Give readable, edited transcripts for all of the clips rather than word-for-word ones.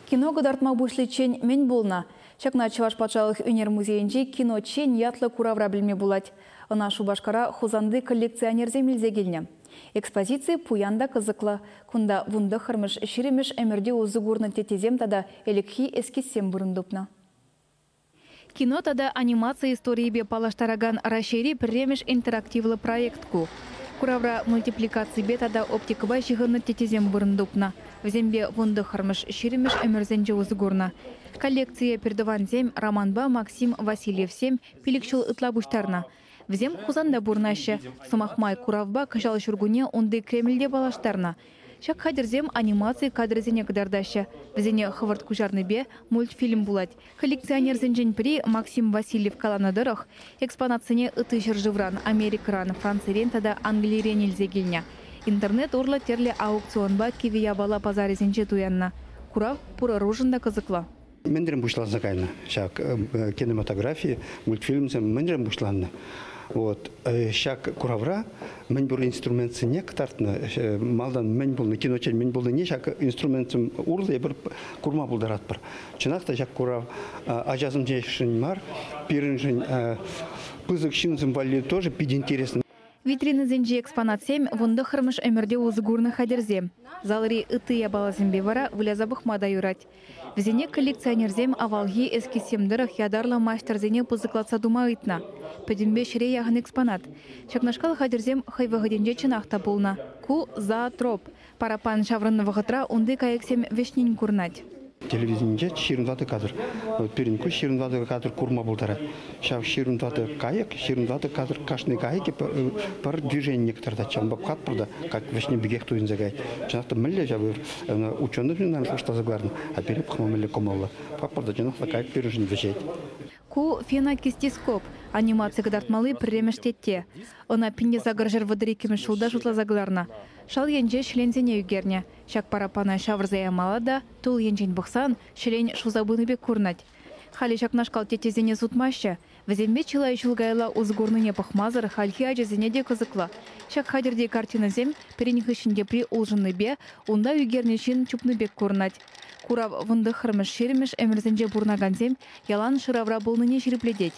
Кино кӑтартма пуҫличчен мӗн пулнӑ? Ҫакна Чӑваш патшалӑх ӳнер музейӗнчи «Киноччен» ятлӑ куравра пӗлме пулать. Ӑна Шупашкара Хусанти коллекционерсем илсе килнӗ. Экспозици пуян та кӑсӑклӑ. Кунта 19-мӗш, 20-мӗш ӗмӗрте усӑ курнӑ теттесем тата ӗлӗкхи эскизсем вырӑн тупнӑ. Кино тата анимаци историйӗпе паллаштаракан Раҫҫейри пӗрремӗш интерактивлӑ проект ку. Куравра мультипликаципе тата оптикӑпа ҫыхӑннӑ теттесем вырӑн тупнӑ. Вӗсемпе 19-мӗш, 20-мӗш ӗмӗрсенче усӑ курнӑ. Коллекцие пӗртӑвансем Романпа Максим Васильевсем 5 ҫул ытла пуҫтарнӑ. Вӗсем Хусанта пурӑнаҫҫӗ. Сӑмах май, куравпа кӑҫал ҫуркунне унти Кремльте паллаштарнӑ. Ҫак хатӗрсем анимаци кадрӗсене кӑтартаҫҫӗ. Вӗсене хӑвӑрт куҫарнипе мультфильм пулать. Коллекционерсенчен пӗри Максим Васильев каланӑ тӑрӑх, экспонатсене ытти ҫӗршывран, Америкӑран, Францирен тата Англирен илсе килнӗ. Интернет урлӑ тӗрлӗ аукционпа кивӗ япала пасарӗсенче туяннӑ. Курав пур ӑрушӑн та кӑсӑклӑ. Мӗнрен пуҫланса кайнӑ ҫак кинематографи, мультфильмсем мӗнрен пуҫланнӑ? Вот ҫак куравра мӗн пур инструментсене кӑтартнӑ, малтан мӗн пулнӑ, киноччен мӗн пулнине ҫак инструментсем урлӑ эпир курма пултаратпӑр. Чӑнах та ҫак курав ачасемшӗн мар, пирӗншӗн пысӑк ҫынсем валли тоже питӗ интересно. Витринӑсенчи экспонатсем 19-мӗш ӗмӗрте усӑ курнӑ хатӗрсем. Залри ытти япаласемпе вара выляса пӑхма та юрать. Вӗсене коллекционерсем авалхи эскизсем тӑрӑх ятарлӑ маҫтӑрсене пысӑклатса тума ыйтнӑ. Пӗтӗмпе ҫӗре яхӑн экспонат. Ҫакнашкал хатӗрсем хӑй вӑхӑтӗнче чӑнах та пулнӑ. Ку зоотроп. Параппан ҫаврӑннӑ вӑхӑтра унти кайӑксем вӗҫнин курӑнать. Телевиденинче 24 кадр. Пирӗн куҫ 24 кадр курма пултарать. Ҫав 24 кайӑк, 24 кадр кашни кайӑкӗ пӗр движение кӑтартать. Ҫавӑнпа пӑхатпӑр та, как вӗҫне пекех туйӑнса каять. Чӑнах та мӗнле ҫав ученый шухӑшласа кӑларнӑ, а пире пӑхма мӗнле кӑмӑллӑ. Пӑхатпӑр та, чӑнах та кайӑк пирӗншӗн вӗҫет. Ку фенакистископ, анимаци кӑтартмалли пӗрремӗш тетте. Ӑна 1832-мӗш ҫулта шутласа кӑларнӑ. Шал енче ҫӗленсене ӳкернӗ. Ҫак параппана ҫавӑрса ямалла та тул енчен пӑхсан ҫӗлен шуса пынӑ пек курӑнать. Халӗ ҫакнашкал теттесене сутмаҫҫӗ. Вӗсемпе чылай ҫул каялла усӑ курнине пӑхмасӑр хальхи ачасене те кӑсӑклӑ. Ҫак хатӗрти картинӑсем пӗрин хыҫҫӑн тепри улшӑннипе унта ӳкернӗ ҫын чупнӑ пек курӑнать. Курав 19-мӗш, 20-мӗш ӗмӗрсенче пурӑнакансем ялан шыравра пулнине ҫирӗплетет.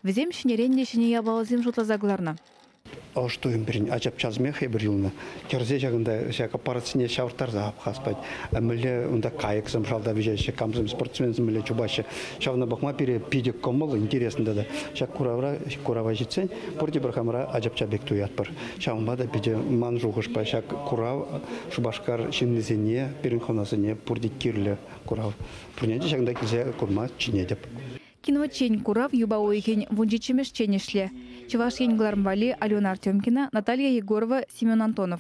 Вӗсем ҫӗнӗрен те ҫӗнӗ япаласем шутласа кӑларнӑ. Ӑш туйӑм пирӗн ачап-часмех эпир юлнӑ. Кӗрсе ҫакӑнта ҫак аппаратсене ҫавӑрттарса хапхаспать. Мӗнле унта кайӑксем шалта вӗҫеҫҫӗ, камсем спортсменсем мӗнле чупаҫҫӗ. Ҫавна пӑхма пире питӗ кӑмӑллӑ, интереслӗ тата. Ҫак куравра, курава ҫитсен пурте пӗр хамӑра ачапча пек туятпӑр. Ҫавӑнпа та питӗ ман шухӑшпа ҫак курав Шупашкар ҫыннисене, пирӗн хӑнасене пурте кирлӗ курав. Пурне те ҫакӑнта килсе курма чӗнетӗп. Киноччен курав юпа уйӑхӗн 17-мӗшчен ӗҫлӗ. Чӑваш Ен кӑларӑм валли Алена Артемкина, Наталья Егорова, Семен Антонов.